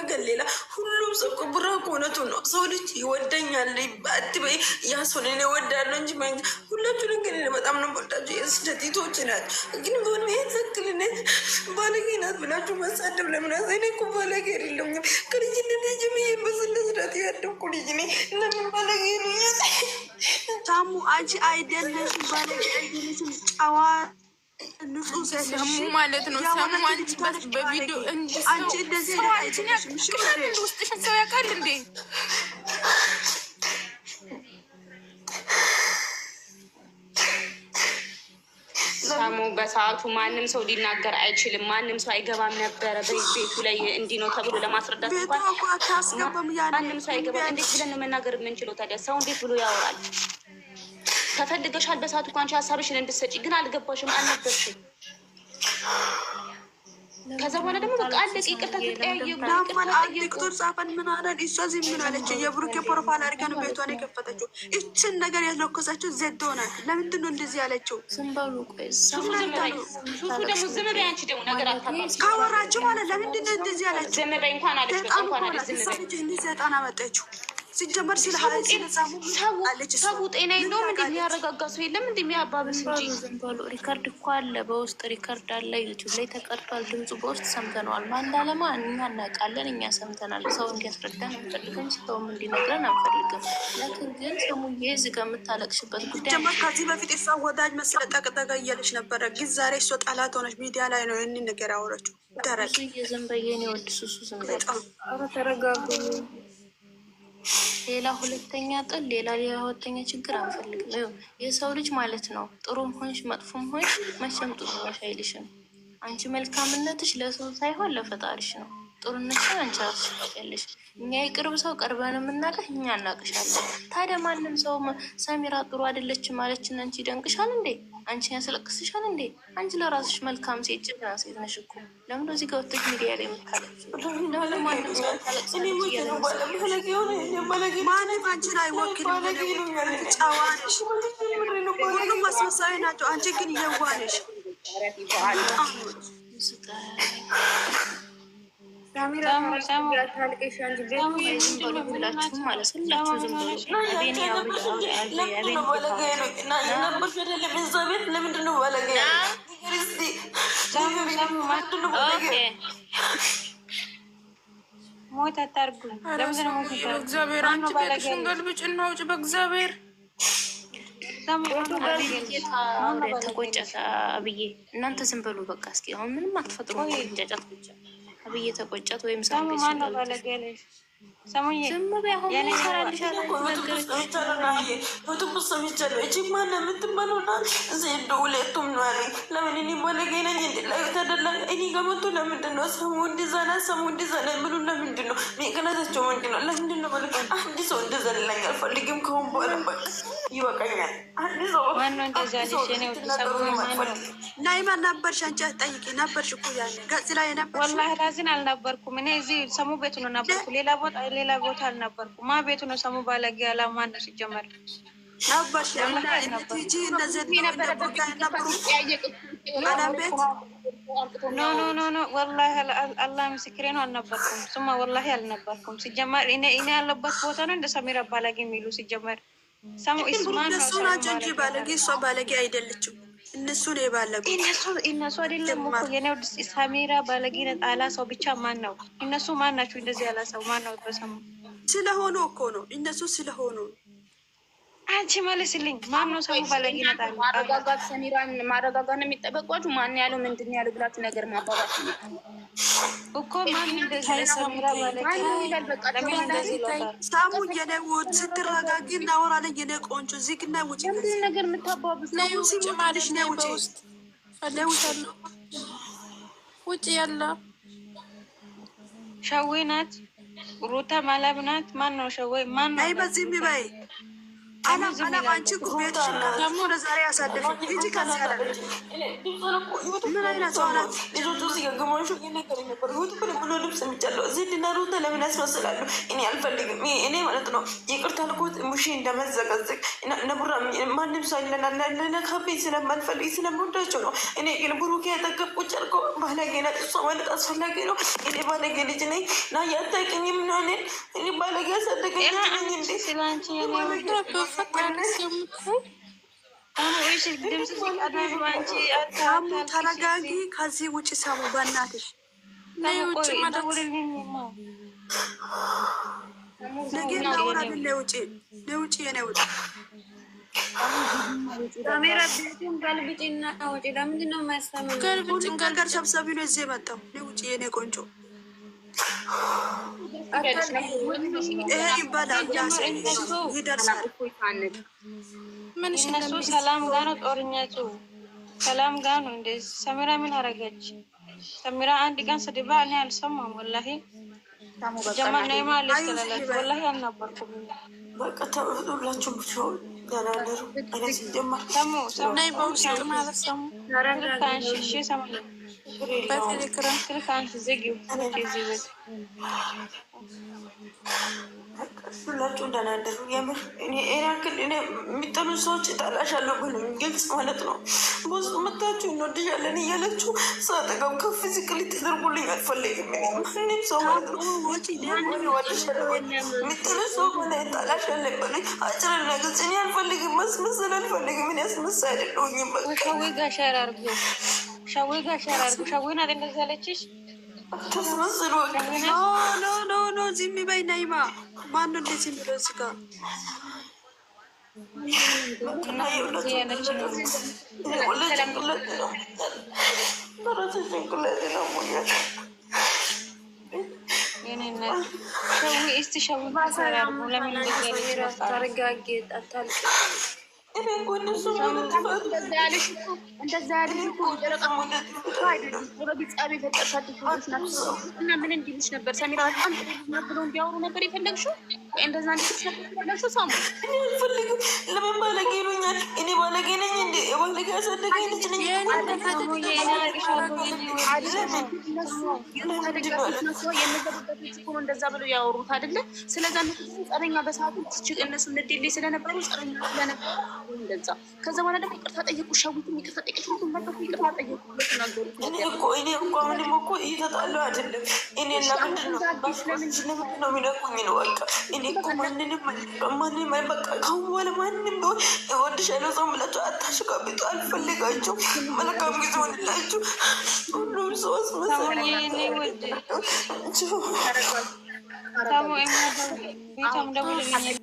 ነገር ሌላ። ሁሉም ሰው እኮ ብራክ እውነቱን ነው። ሰው ልጅ ይወደኛል አትበይ። ያ ሰው እኔ እወዳለሁ እንጂ ሁላችሁ ነገር በጣም ነው የምወዳችሁ። የስደት ናቸው ግን ቢሆንም ይሄን ትክክል ባለጌ ናት ብላችሁ መሳደብ ለምን? እኔ እኮ ባለጌ አይደለሁም። ከልጅነት ጀምዬ በስነ ስርዓት ያደግኩ ልጅ ነኝ። ለምን ባለጌ ይሉኛል? ታሙ አንቺ አይደለሽም ባለጌ አይደለሽም፣ ጨዋ ንጹህ ሴት ሰሙ ማለት ነው። ሰሙ አንቺ በቪዲዮ አንቺ እንደዚህ ሰው አንቺን ያውቃል፣ ውስጥሽን ሰው ያውቃል እንዴ? ሰሙ በሰዓቱ ማንም ሰው ሊናገር አይችልም። ማንም ሰው አይገባም ነበረ በቤቱ ላይ እንዲህ ነው ተብሎ ለማስረዳት እንኳን ማንም ሰው አይገባም። እንዴት ብለን ነው መናገር የምንችለው ታዲያ? ሰው እንዴት ብሎ ያወራል? ተፈልገሻል። በሰዓቱ እኮ አንቺ ሀሳብሽን እንድትሰጪ ግን አልገባሽም፣ አልነበርሽም። ከዛ በኋላ ደግሞ በቃ አለቀ። ይቅርታ ተጠያየቁ። ናማን አንድ ቁጥር ጻፈን ምን አለን? እሷ ዝም ምን አለች? የብሩኬ profile አድርጋ ነው ቤቷን የከፈተችው። እችን ነገር ያስለኮሳቸው ዘዶ ናት። ለምንድን ነው እንደዚህ ያለችው? ዝም በሉ ቆይ። ሱሱ ደግሞ ዝም በይ አንቺ ደግሞ ነገር አታባብሺ። ካወራችሁ ማለት ለምንድን ነው እንደዚህ ያለችው? ዝም በይ እንኳን አለች፣ በቃ እንኳን አለች። ዝም በይ ሰይጣን አመጣችው። ሲጀመር ሰው ጤና የለውም። እንደ የሚያረጋጋ ሰው የለም እንደ የሚያባብስ እንጂ። ዝም በሉ። record እኮ አለ፣ በውስጥ record አለ፣ ዩቲዩብ ላይ ተቀርቷል። ድምፁ በውስጥ ሰምተነዋል። ማን እንዳለማ እኛ እናውቃለን፣ እኛ ሰምተናል። ሰው እንዲያስረዳን አንፈልግም፣ ሰውም እንዲነግረን አንፈልግም። لكن ግን ሰሙዬ እዚህ ጋር የምታለቅሽበት ጉዳይ ሲጀመር ከዚህ በፊት እሷ ወዳጅ መስለ ጠቅጠቀ እያለች ነበረ፣ ግን ዛሬ እሷ ጠላት ሆነች። ሚዲያ ላይ ነው ይህንን ነገር ያወረችው። ደረቅ ዝም በይ የኔ ወድ ሱሱ ዝም በይ። ተረጋጉ። ሌላ ሁለተኛ ጥል፣ ሌላ ሁለተኛ ችግር አንፈልግም። የሰው ልጅ ማለት ነው ጥሩም ሆንሽ መጥፎም ሆንሽ መቼም ጥሩ ነሽ አይልሽም። አንቺ መልካምነትሽ ለሰው ሳይሆን ለፈጣሪሽ ነው። ጥሩነትሽን አንቺ ራስሽ ታውቂያለሽ። እኛ የቅርብ ሰው ቀርበን የምናውቅሽ እኛ እናውቅሻለን። ታዲያ ማንም ሰው ሰሚራ ጥሩ አይደለችም ማለችን አንቺ ይደንቅሻል እንዴ? አንቺን ያስለቅስሻል እንዴ? አንቺ ለራስሽ መልካም ሴት፣ ጀግና ሴት ነሽ እኮ። ለምን እዚህ ጋር ወጥተሽ ሚዲያ ላይ የምታለቅሺው? ማንም ሰው ማንም አንቺን አይወክልም። ጨዋ ነሽ። ሁሉም አስመሳይ ናቸው። አንቺ ግን የዋህ ነሽ። ሁላችሁም ማለት ሁላችሁ ዝም ለምንድን ነው ባለጌ? ሞት አታርጉኝ። በእግዚአብሔር አንቺ ቤትሽን ገልብጭ እና ውጭ። በእግዚአብሔር ተቆጨት አብዬ፣ እናንተ ዝም በሉ በቃ። እስኪ አሁን ምንም አትፈጥሩ። ጫጫት ብቻ አብዬ ተቆጨት ወይም ዝም በይ። አሁን ምን ይሰራልሻል? ሰምቻለሁ። እቺ ማነው የምትባለው? ዜዶ ሁለቱም ነው አለኝ። ለምን እኔ ባለጌ ነኝ እንዴ? ተደላ እኔ ጋር መጥቶ ለምንድን ነው ሰሙ እንደዛ ናት፣ ሰሙ እንደዛ ናት ብሎ ለምንድን ነው ምክንያታቸው? ምንድን ነው? ለምንድን ነው ባለጌ? አንድ ሰው እንደዛ ሊለኝ አልፈልግም። ከአሁን በኋላ በቃ ይበቃኛል። አንድ ሰው ናይማ ነበርሽ አንቺ አትጠይቂ ነበርሽ እኮ ያኔ ገጽ ላይ የነበርሽ። ወላሂ ላዚን አልነበርኩም እኔ እዚህ ሰሙ ቤቱ ነው ነበርኩ። ሌላ ቦታ ሌላ ቦታ አልነበርኩም። ማ ቤቱ ነው ሰሙ ባለጌ ያላ ማን ነው ሲጀመር? ነበርሽ ቲጂ እነዚህ ነበሩ አለም ቤት no no no no ወላሂ አላህ ምስክሬ ነው፣ አልነበርኩም። ስማ ወላሂ አልነበርኩም። ሲጀመር እኔ ያለበት ቦታ ነው እንደ ሰሚራ ባለጌ የሚሉ ሲጀመር ሰሙ እስማን እነሱ ናቸው እንጂ ባለጌ፣ እሷ ባለጌ አይደለችም። እነሱ ነው የባለጉት። እነሱ አይደለም እኮ የኔ ውድ ሰሚራ ባለጌ ናት አላ ሰው ብቻ ማን ነው? እነሱ ማን ናቸው? እንደዚህ ያላ ሰው ማን ነው? በሰሙ ስለሆኑ እኮ ነው እነሱ ስለሆኑ። አንቺ መልስልኝ። ማን ነው ሰው ባለጌ ናት አለ? ማረጋጋት ሰሚራን ማረጋጋት ነው የሚጠበቅባችሁ። ማን ያለው ምንድን ነው ያለው ብላችሁ ነገር ማባባት ነው እኮ ማን እንደዚህ ሰሚራ ባለጌ ማን ይላል? በቃ ለምን እንደዚህ ይላል? ሳሙ የኔ ውድ ስትረጋጊ እናወራለን። የኔ ቆንጆ ዝግና ውጭ ምንድን ነገር የምታባብስ ነይ ውጭ ማለት ነይ ውጪ። በውስጥ ፈልግሻለሁ። ውጭ ያለ ሸዌ ናት፣ ሩታ ማላብ ናት። ማን ነው ሸዌ? ማን ነው? ነይ በዚህ የሚበይ አላም አላም፣ አንቺ እኮ ቤትሽን ከፍተሽ ለዛሬ ያሳደፍሽ ሂጂ። ከዚህ አላም ምን አይነት ሰው ናት? ልጆቹ ሲገግማሹ እየነገረኝ ነበር። ዩቱብ ብሎ ልብስ የሚጫለው ዜድና ሩታ ለምን ያስመስላሉ? እኔ አልፈልግም። እኔ ማለት ነው ይቅርታ አልኩት። ሙሼ እንደመዘቀዘቅ ነቡራ ማንም ሰው ለነካቤ ስለማልፈልግ ስለምወዳቸው ነው። እኔ ግን ብሩኬ ያጠገብ ቁጭ አድርጎ ባለጌ ናት እሷ ማለት አስፈላጊ ነው። እኔ ባለጌ ልጅ ነኝ ና ያታውቅኝም ነው። እኔ ባለጌ ያሳደገኝ ልጅ ነኝ እንዴ? ሳሙ ተረጋጊ። ከዚህ ውጭ ሳሙ፣ በእናትሽ ነገ እናወራለን። ነይ ውጪ፣ ነይ ውጪ፣ የኔ ውጭ ሁሉም ነገር ሰብሰቢ ነው እዚህ የመጣው። ነይ ውጪ የኔ ቆንጆ። ይሄ ይባላል ይደርሳል። እነሱ ሰላም ጋ ነው ጦርነቱ፣ ሰላም ጋ ነው። እንደ ሰሚራ ምን አረገች? ሰሚራ አንድ ቀን ስድባ እኔ አልሰማም። ወላሂ ጀመር ነይማ አለች ወላሂ አልነበርኩም። በቃ ሁላችሁም ደህና እደሩ። እኔ ሲጀመር ነይ በውስጥ ማለት ሰሙ በቴሌግራም ስልክ አንሺ፣ ዝጊው እዚህ ቤት ሁላችሁ ደህና እደሩ። የምር እኔ ያክል እኔ የሚጠሉ ሰዎች እጠላሻለሁ በሉኝ፣ ግልጽ ማለት ነው። በውስጥ መታችሁ እንወድሻለን እያለችሁ ሰው አጠገብ ከፍ ዝቅ ልትደርጉልኝ አልፈልግም። እኔ ማንም ሰው ማለት ነው እወድሻለሁ የሚጠሉ ሰው ሆነ እጠላሻለሁ በሉኝ። አጭርና ግልጽ። እኔ አልፈልግም፣ ማስመሰል አልፈልግም። እኔ አስመሳይ አይደለሁኝም። በቃ ሸዊ ጋር share አድርጉ፣ ሸዊ ጋር share አድርጉ። ሸዊ ናት እንደዚያ ያለችሽ። ተስመስሉ no no no no፣ ዝም በይ ነይማ። ማነው እንደዚህ የሚለው እዚህ ጋር? ሸዊ እስቲ ሸዊ ጋር share አድርጉ። ለምን እንደዚያ ያለች መጣ? ተረጋጊ፣ አታልቅሽ። እንደዛ ያለሽ እኮ እንደዛ ያለሽ እኮ ጨረቃ already ጸብ የፈጠርሻቸው ሰዎች ናቸው። እና ምን እንዲልሽ ነበር ሰሚራ? በጣም ጥሩ ልጅ ናት ብለው እንዲያወሩ ነበር የፈለግሽው? ወይ እንደዛ እንዲልሽ ነበር የፈለግሽው? ሳሙ እኔ አልፈልግም። ለምን ባለጌ ይሉኛል? እኔ ባለጌ ነኝ እንዴ? ባለጌ ያሳደገኝ ልጅ ነኝ። እነሱ የደጋፊዎች ናቸው የነዛ ደጋፊዎች እኮ ነው እንደዛ ብለው ያወሩት አይደለ? ስለዛ እነሱ ጸበኛ በሰዓቱ እነሱ ንዴሌ ስለነበሩ ጸበኛ ስለነበሩ እንደዛ። ከዛ በኋላ ደግሞ ይቅርታ ጠየቁ። ሸዊትም ይቅርታ ጠየቀች። ሁሉም መጥተው ይቅርታ ጠየቁ ብሎ ተናገሩት እኔ ነገር እኮ እኔ እኮ አሁንም እኮ እየተጣሉ አይደለም። እኔ ለምንድን ነው ለምንድን ነው የሚነቁኝ ነው? በቃ እኔ እኮ ማንንም ማንንም በቃ ከአሁን በኋላ ማንም ቢሆን እወድሻለሁ ሰው ብላችሁ አታሽቃብጡ። አልፈልጋችሁም። መልካም ጊዜ ሆንላችሁ። ሁሉም ሰው አስመሳይ የኔ ውድ ናቸው። ሳሙ ቤቷም ደውልልኝ።